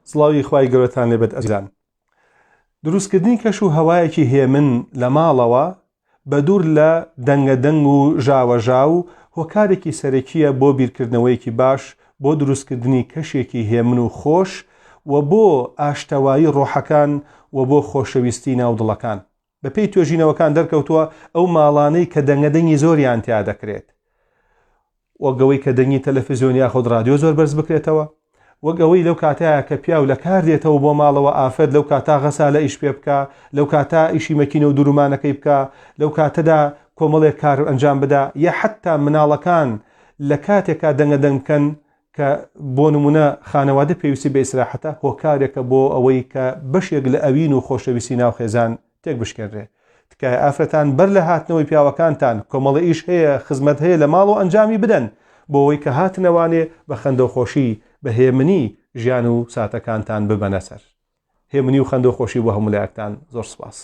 سڵاوی خوای گەورەتان لێبێت ئەزیزان. دروستکردنی کەش و هەوایەکی هێمن لە ماڵەوە بە دوور لە دەنگە دەنگ و ژاوەژاو هۆکارێکی سەرەکییە بۆ بیرکردنەوەیەکی باش بۆ دروستکردنی کەشێکی هێمن و خۆش و بۆ ئاشتەوایی ڕۆحەکان و بۆ خۆشەویستی ناو دڵەکان. بەپێی توێژینەوەکان دەرکەوتووە ئەو ماڵانەی کە دەنگە دەنگی زۆریان تیا دەکرێت وەک ئەوەی کە دەنگی تەلەفزیۆن یاخود ڕادیۆ زۆر بەرز بکرێتەوە وەک ئەوەی لەو کاتەیە کە پیاو لە کار دێتەوە بۆ ماڵەوە ئافرەت لەو کاتا غەسالە ئیش پێ بکا لەو کاتا ئیشی مەکینە و درومانەکەی بکا لەو کاتەدا کۆمەڵێک کار ئەنجام بدا یا حتا مناڵەکان لە کاتێکا دەنگە دەنگ بکەن کە بۆ نمونە خانەوادە پێویستی بە ئیسراحەتە هۆکارێکە بۆ ئەوەی کە بەشێک لە ئەوین و خۆشەویستی ناو خێزان تێک بشکێنرێ. تکایە ئافرەتان بەر لە هاتنەوەی پیاوەکانتان کۆمەڵە ئیش هەیە خزمەت هەیە لە ماڵەوە ئەنجامی بدەن بۆ ئەوەی کە هاتنەوانێ بە خەندەو خۆشی بە هێمنی ژیان و ساتەکانتان ببەنە سەر. هێمنی و خەندەو خۆشی بۆ هەموو لایەکتان زۆر سپاس.